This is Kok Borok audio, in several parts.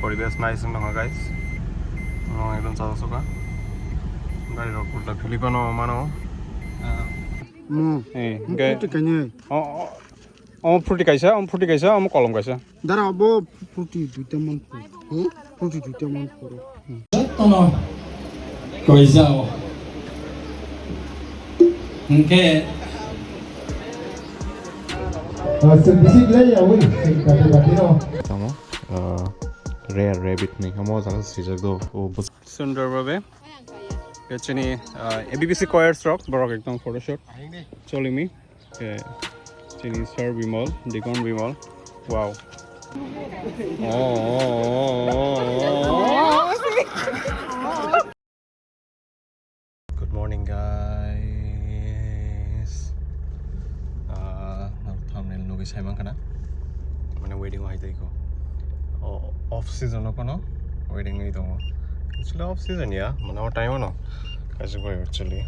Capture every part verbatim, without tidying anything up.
Poribesh nai sung nokha, guys. No, ekdom chajak soka. Gari rok ulta philip ano mano. Hmm. Eh, Mo hwnkhe phuti kainwi. O, o, o phuti kaisa, o phuti kaisa, o kolom kaisa. Dara bo phuti duita man phu. Hmm? Phuti duita man phu. Jotono koijao. Hwnkhe. Tongo, uh, rare rabbit ni, omo jaga swijak do, o bus- Sundar babe. Ke chini, uh, A B B C choirs rok, borok ekdom photoshoot. Choli mi. Ke chini Sir Bimal, Deacon Bimal. Wow. Oh, oh, oh, oh, oh. Good morning, guys. Ah, nang thumbnail nugwi sai mankha na? Mane wedding o hai tei ko. O, off season o kono wedding ni tongo. Actually off season ya, mane o time o no. Kaisa bai actually.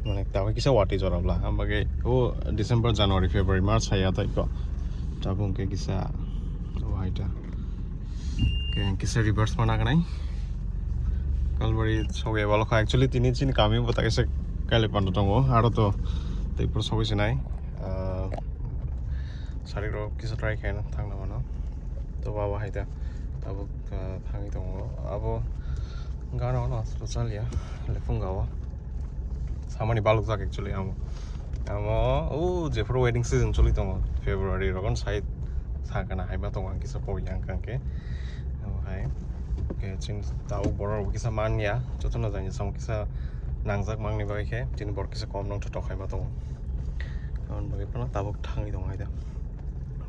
Mane tawi kisa wati jora bla. Am bagwi o December, January, February, March hai ya tai ko. Tabuk ke kisa o hai ta. Ke kisa reverse mana kanai. Kalbari sogwi walo kha. Actually tini chini kami bo ta kisa kaile panda tongo. Aro to tei pura sogwi sinai. Ah, sari rok kisa try khaina thangna mano. To baba hai ta tabuk, ah, thangwi tongo. Abo gana ono aswk chaliya. Lephung gawa. Samani balok jak actually amo. Amo o jephuru wedding season choli tongo. February rogon sai sakana hai ma tongo ang kisa pori yang kangke. Amo hai. Ke chini tabuk borok rok kisa manya. Jotono jani samung kisa nangjak mangni bagwi khe chini borok kisa kom nong thotok hai ma tongo. Aboni bagwi phano tabuk thangwi tongo hai da.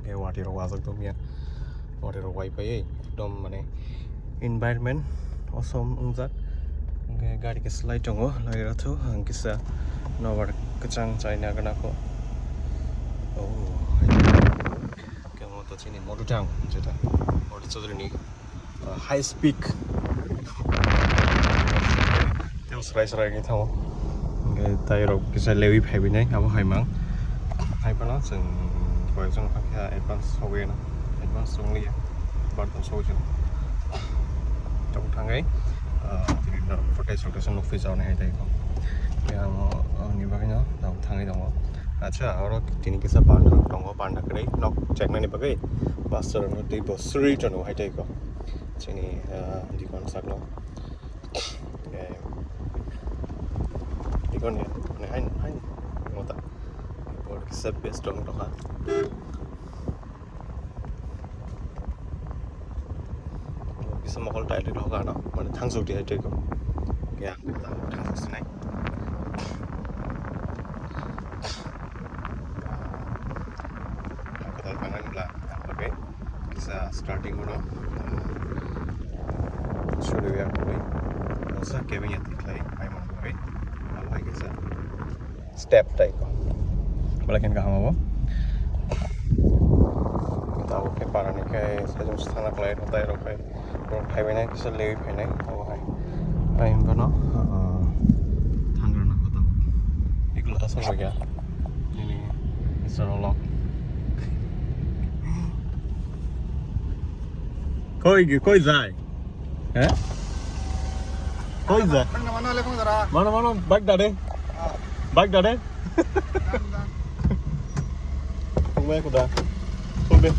Ke wati rok wajak tongya. Wati rok wai paiwi ekdom mane environment awesome wngjak. Hwnkhe gari khe slai tongo, lai rw thw ang kisa nobar kwchang chaina gana kho. Oh, kemo to chini Modu Town, jeta Modu Chaudhary ni, uh, high speed. Tei srai srai khe thango. Hwnkhe tai rok kisa lewi phaiwi nai abo hai mang. Hai phano chwng koyekjon kha khe advance sogwi na. Advance chwng liya. Barta sogwi chwng. Tabuk thangwi, ah, tini no photo sokhe song nukphi jani hai tai ko. Ya amo, ah, ni bagwi no tabuk thangwi tongo. Acha, oro tini kisa panda tongo, panda kwrwi nok cheknani bagwi. Bus chwrwngno tei bo sri tono hai tai ko. Chini, ah, dikon sakno. Eh, ikon ya, ne hain, hain, mota. Bor kisa best dong tongkha. Kisa mokol tai twi lokha no, mane thangsok di hai twi ko. Ya, thangsok sinai. Kotal tangan la, okay. Kisa starting uno, ah, suri ya koi. Sa kevin ya tiklai, ai mon koi. Alai kisa step tai ko. Bala ken kaham abo. Tabo ke parani ke sajung sana klai no tai rok kai. Borok phaibainai kisa lewi phainai abo hai. Ai hwnba no, ah, thangrana kho tabuk. Ikula aswk bagya. Nini Mister Olok. Koi, koi jai? He? Koi jai? Mano, mano, lekho jara. Mano, mano, bike dade. Ah. Bike dade. Tongmaya kuda. Tongbe.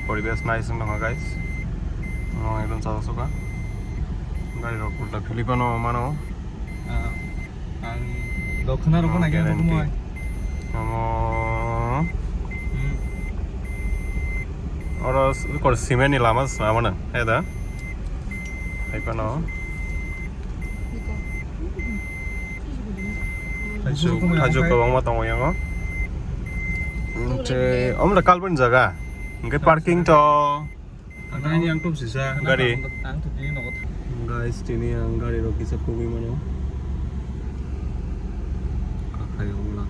Poribesh nai sung nokha, guys. No, ekdom chajak soka. Gari rok ulta philip ano mano. Ah, ang dokhna rok na gyan guarantee. Amo. Hmm. Oro s-, kor cement ni lama swnamano. Hai da. Hai pano. Thaichuk, thaichuk kwbangma tongo yango. Hwnkhe, omo da kalboni jaga. Hwnkhe parking to. Ang tini ang tum sisa. Gari. Ang tum tini nogo thang. Guys, tini ang gari rok kisa kugui mano. Akhai ongla.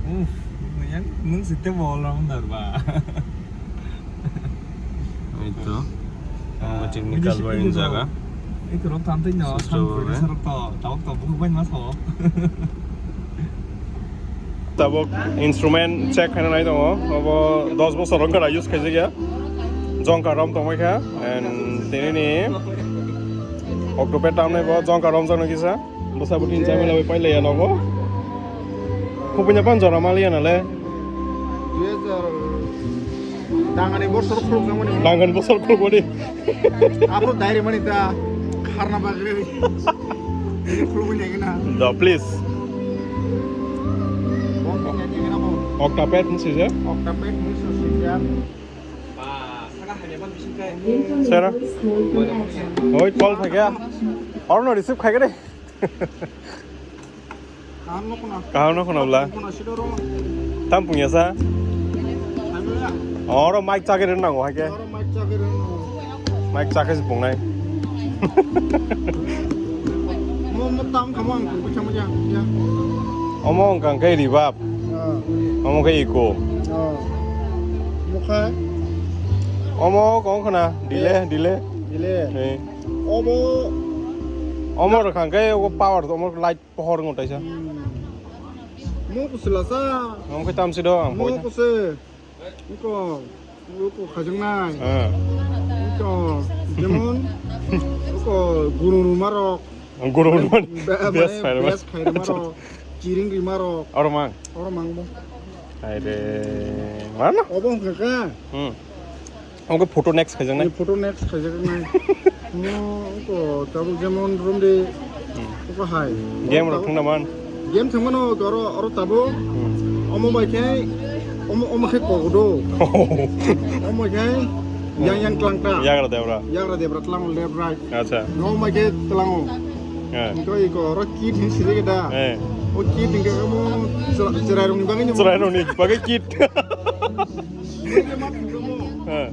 Uff, yang nung site bol rong dar ba. Itu. Ang batin ni kalbari jaga. Itu rok tam tei no. Susto sang babe. Puri sarok to, tawak to buku ban mas ho. Tabuk instrument check khaina nai tongo. Obo dos bosor wngkha da use khaijak ya. Jongka rom tongbai kha. And tini ni octopad tamnai bo jongka rom jaknai kisa. Bwsa bwtwi chamila bai pailaiya nogo. Khubui no pan jora maliya nale. Dui hajar tangani bosor khuluk nangmani. Tangani bosor khuluk mani. Abo dairi mani da kharna bagri. Ini khuluk ni gina. Da, please. Octopad ni sijak. Octopad ni sijak. Sera. Oi, call thakya. Oro no receive khaikha de. Kaham no khuna. Kaham no khuna bwla. Khuna sidoro. Tam pungya sa. Oro mic chakhe rin nango hai khe. Oro mic chakhe rin nango. Mic chakhe se pungnai. Mo, mo tam khamang, khamang ya. Omo wngkha khe ribab. Ah. Omo khe iko. Ah. Mo khe? Omo kong khna, delay, delay. Delay. Eh. Obo. Omo rwkha khe obo power, omo light pohor wng taisa. Hmm. Mo kusula sa. Omo khe tamsi do, ang mo poisa. Kuse. Iko, iko khajaknai. Ah. Iko, jemon, iko guru rumarok. Guru rumarok. Be-, best mane, friend best friend rumarok. Chiring rimarok. Oro mang. Oro mang bo. Hai de. Mana? Obo hwnkha kha. Hmm. Omo khe photo next khaijaknai. Photo next khaijaknai. Mo ko tabuk jemon romde ko hai. Game rok thangna man. Game thangmano oro, oro tabuk. Hmm. Omo bai khe, omo, omo khe kogodo. Omo khe yang yang tlang ta. Yagra debra. Yagra debra tlang left right. Acha. Omo bai khe tlango. Eh. Ko iko oro kit hin siri da. Eh. O kit hin khe omo chwrai rokni bagwi ni. Chwrai rokni bagwi kit. Eh.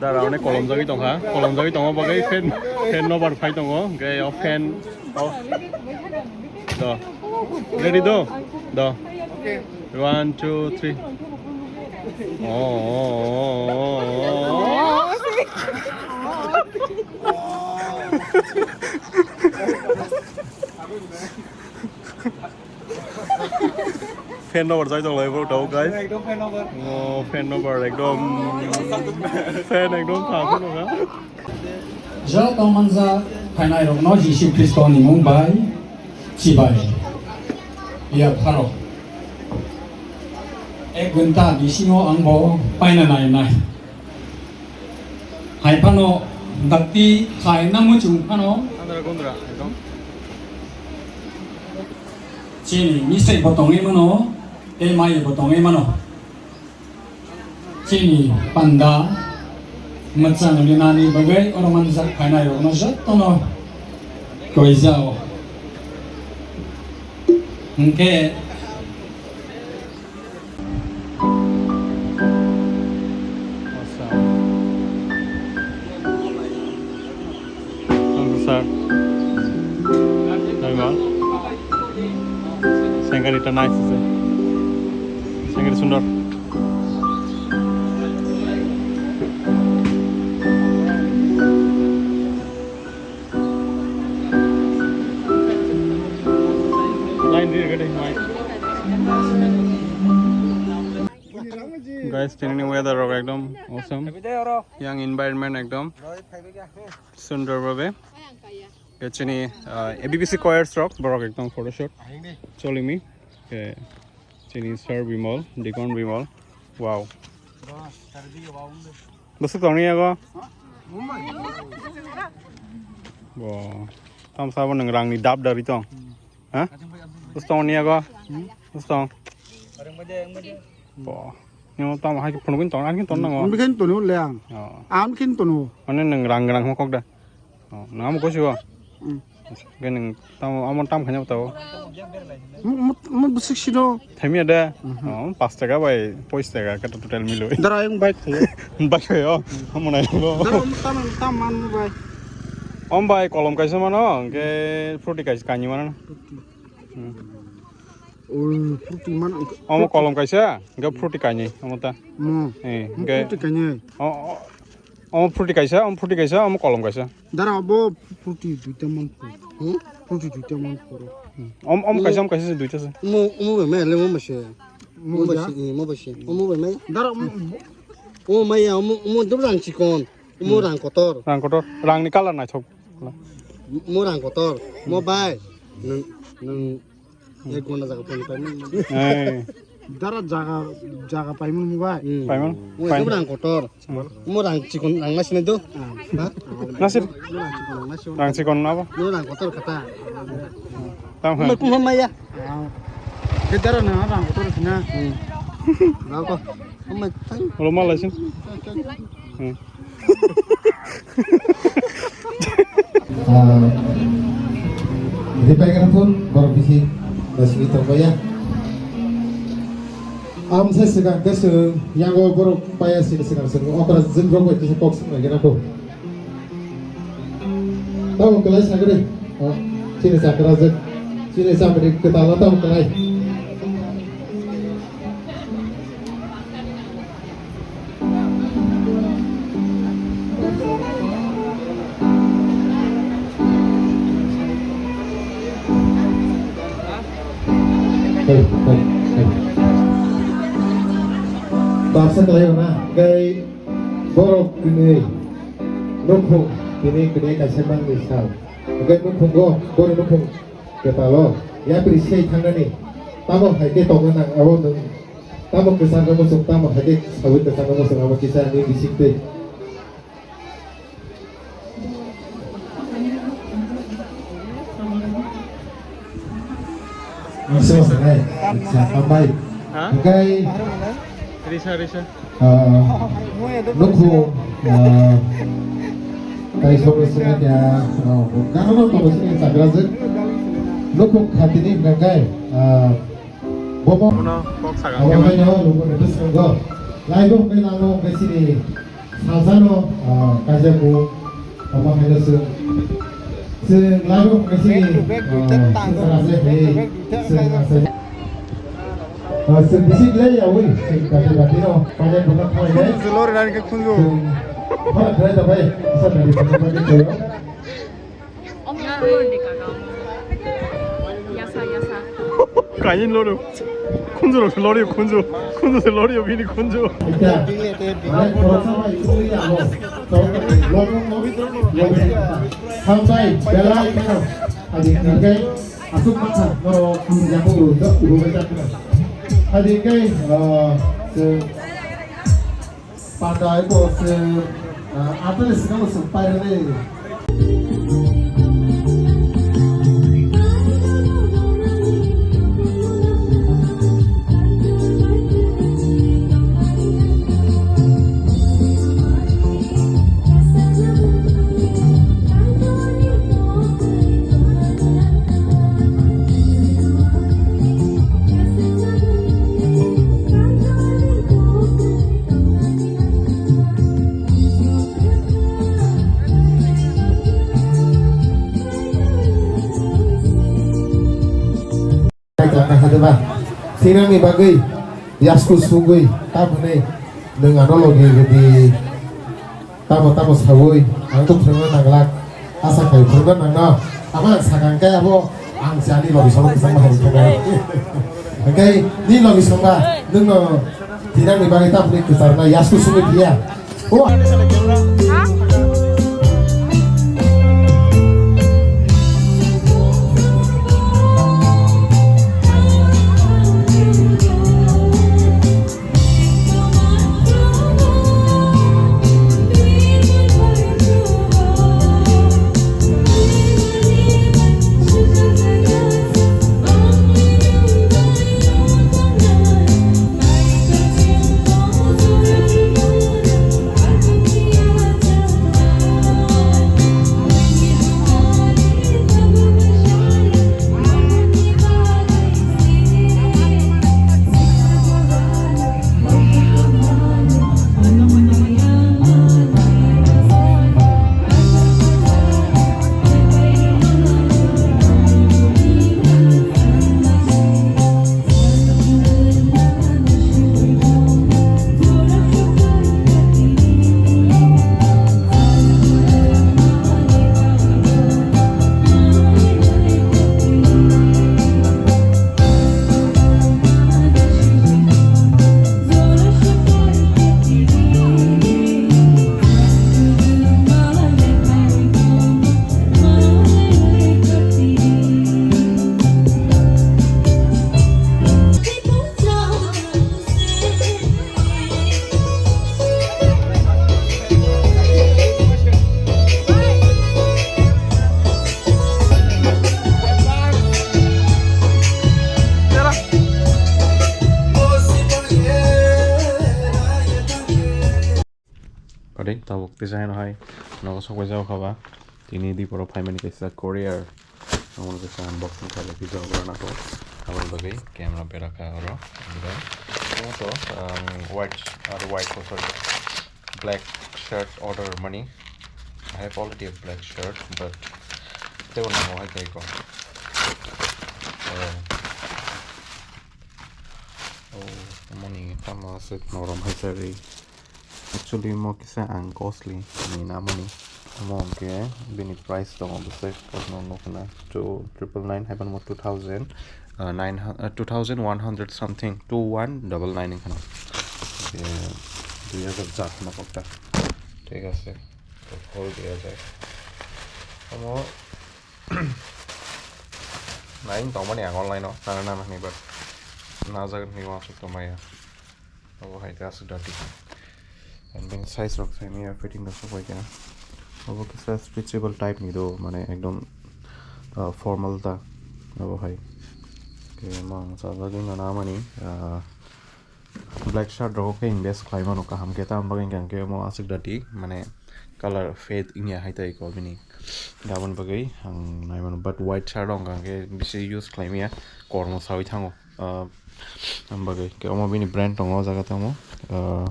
Dara, onek kolom jagwi tongkha, kolom jagwi tongo, bagwi fan, fan nobar phai tongo, hwnkhe o fan, o, do, ready do, do, one, two, three. Oh, oh, oh, oh, oh. Fan nobar jai tong lai bro, tau guys. Ekdom fan nobar. Oh, fan nobar ekdom. Fan ekdom kha phano kha. Joto manja phainai rokno Jisu Khristo ni mung bai chibai. Ya pharo. Ek ghonta bisingo ang bo paina nai nai. Hai phano dakti khai nang muchung phano. Andra gondra ekdom. Chini misai bo tongwi mano, tei mai bo tongwi mano. Chini panda mwchang rinani bagwi oro manjak phainai rokno jotono koijao. Hwnkhe Sir. Normal. Sengkari ta nice ase. Sengkari sundor. Line ri gade mai. Guys, tini weather rok ekdom awesome. Yang environment ekdom sundor bhabe. Ke chini, ah, A B B C choirs rok, borok ekdom photoshoot choli mi. Ke chini Sir Bimal, Deacon Bimal. Wow. Bwswk tongni yago? Bo. Tam sabo nwng rangni dab dari tong. Ha? Bwswk tongni yago? Bwswk tong? Bo. Nyo tam hai phunugin tong, ani tong nango. Ang bikin tunu le ang. Oh. Ang bikin tunu. Mane nwng rang rang hokok da. Oh, nwng amo kosi go. Hmm. Ke nwng tamo amo tam khanya tao. Mo, mo, mo bwswk sino. Themia de. Mhm. Oh, pas taka bai pois taka kata total milo. Dara yang bike khayo. Bike khayo. Amo nai lo. Dara mo tam tam man mo bai. Om bai kolom kaisa mano, ke fruity kaisa kani mano. Fruity. Hmm. Oi, fruity man. Omo kolom kaisa, ke fruity kani, omo ta. Mo. Eh, mo ke fruity kani. O, o, omo fruity kaisa, omo fruity kaisa, omo kolom kaisa. Dara bo fruity duita man puro. Hmm? Fruity duita man puro. Om, om kaisa, om kaisa se, duita se. Omo, omo bai maya le, omo bai se. Omo bai se, omo bai se. Omo bai maya. Dara, omo. Omo maya, omo, omo dub rang chikon. Omo rang kotor. Rang kotor. Rang ni colour naithok. Omo rang kotor. Omo bai. Nwng, nwng ek ghonta jaga phone paimani. Eh. Dara jaga, jaga paimani bai. Hmm. Paimani? Omo dub rang kotor. Hmm. Omo rang chikon rang nasi nai do. Ah. Ha? Nasir. Omo rang chikon rang nasi. Rang chikon abo? Omo rang kotor kata. Tamo. Omo kumha maya. Ah. Ke dara na rang kotor sina. Hmm. Rang ko. Omo tang. Olo malai sin. Hmm. Ah, ripai kana phone, borok bisi basini tongmaya. Am se swkang khe swng, yango borok paya sini swkang swng, okra jwk rok bai kisa kok swng nai gana ko. Tamo kwlai sagri, oh, chini chakra jwk, chini chamri kwtal no tamo kwlai. Hey, hey, hey. Baksa kwlai rw na, hwnkhe borok tini nukhung, tini kwdwi kaisa manwi sal. Hwnkhe nukhungo, borok nukhung kwtalo yapri se thangnani. Tamo hai khe tongna nang abo nwng. Tamo kwchangno muchung, tamo hai khe saui kwchangno muchung, abo kisa ani bising twi. Ang se sanai, sa, hambai. Ha? Hwnkhe, Risa, risa. Ah, nukhung, ah, tai sokro sini dia, oh, gana no tamo sini chagra jwk. Nukhung khatini hwnkhe, ah, bobo. Bono kok sagang abo khe haino luku ni bwskango. Laibo hwnkhe nango hwnkhe sini salsano, ah, kaisa bu. Omo hai no chwng, chwng laibo hwnkhe chini, ah, swkang asai hai, chwng asai. Ah, chwng bisi glai yaui, chwng bati bati no, painai bwkha khlai nai. Khunju se lori nani khe khunju. Chwng, hora khlai da bai, sa dari bwkha bati khlai o. Yasa, yasa. Kain loro. Khunju rok se lori khunju. Khunju se lori bini khunju. Hambai, belai kheno. Adi hwnkhe aswk masa norok hamjakgo ro, ro, ro, ro. Adi hwnkhe, ah, se Pata eko se, ah, atwrwi swkang swng pairwdi. Sinangni bagwi yasku sugwi tabwni nwng ano logi gidi. Tamo tamo saui ang to phwrwngna nanglak, asa khai phwrwngna nangno. Abo ang sakang khe abo ang si ani logi songma kwchangma hai thangkha. Hwnkhe ni logi songma nwngno tinani bagwi tabwni kwcharna yasku sugwi phiya. O. Ode tabuk tisa hino hai nogo sok bai jago khaba. Tini di poro phaimani kaisa courier. Amo kaisa unboxing khaile video oro nato. Aboni bagwi camera bera kha oro. Amo to, um, white, aro white ko sorry, black shirt order mani. I have already a black shirt, but tebo nango hai khe ko. Oh, moni tamo aswk norom hai chari. Actually mo kisa ang costly ni namani. Mo ke bini price tongo bwswk no nukna two triple nine hai mo two thousand, uh, nine hundred, uh, two thousand one hundred something, two one double nine khana. Dui hajar jat na kokta. Thik ase. To hol dia jai. Amo naing tongmani ang online o nana nana hwnwi, but najagani hwnwi uansuk tongmaya. Abo hai khe aswk dati. And bini size rok saimaya, fitting rok sok bai kha. Abo kisa stretchable type ni do, mane ekdom, ah, formal ta. Abo hai. Khe mang sajagwi nana mani, ah, black shirt rok khe invest khlai mano kaham khe, tamni bagwi hwnkhe omo aswk dati, mane color fade wngya hai tai ko bini. Aboni bagwi ang nai mano, but white shirt rok hwnkhe bisi use khlai maya, kormo sawi thango. Ah, aboni bagwi khe omo bini brand tongo o jaga tamo, ah,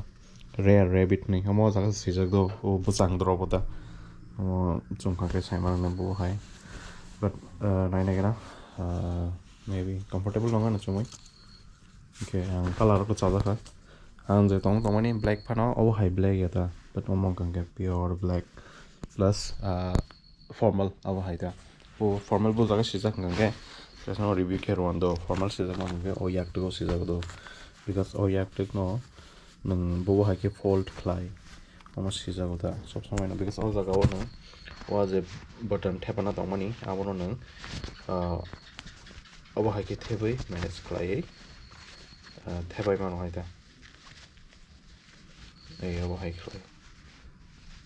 Rare Rabbit hinwi, omo o jaga swijak do, o bwchang drop o da. Omo chwng kha khe sai mano bo hai, but, ah, nai nai gana, ah, maybe comfortable nong ano chumui. Hwnkhe ang color rok chajak kha. Ang je tong tongmani black phano, obo hai black ya ta. But omo wngkha khe pure black plus, ah, formal abo hai ta. O formal bo jaga sijak hwnkha khe. Just no review khe rwando. Formal sijak ma hwnkhe o yak twk o sijak do. Because o yak twk no nwng bobo hai khe fold khlai. Omo sijago da sob somoi no, because o jaga o nwng o je button thepana tongmani abono nwng, ah, obo hai khe thebwi manage khlaiwi, ah, thepai mano hai da. Ei obo hai khlai.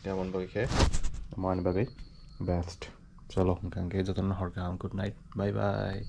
Aboni bagwi khe, omo ani bagwi best. Chalo, hwnkha hwnkhe jotono hor kaham, good night, bye bye.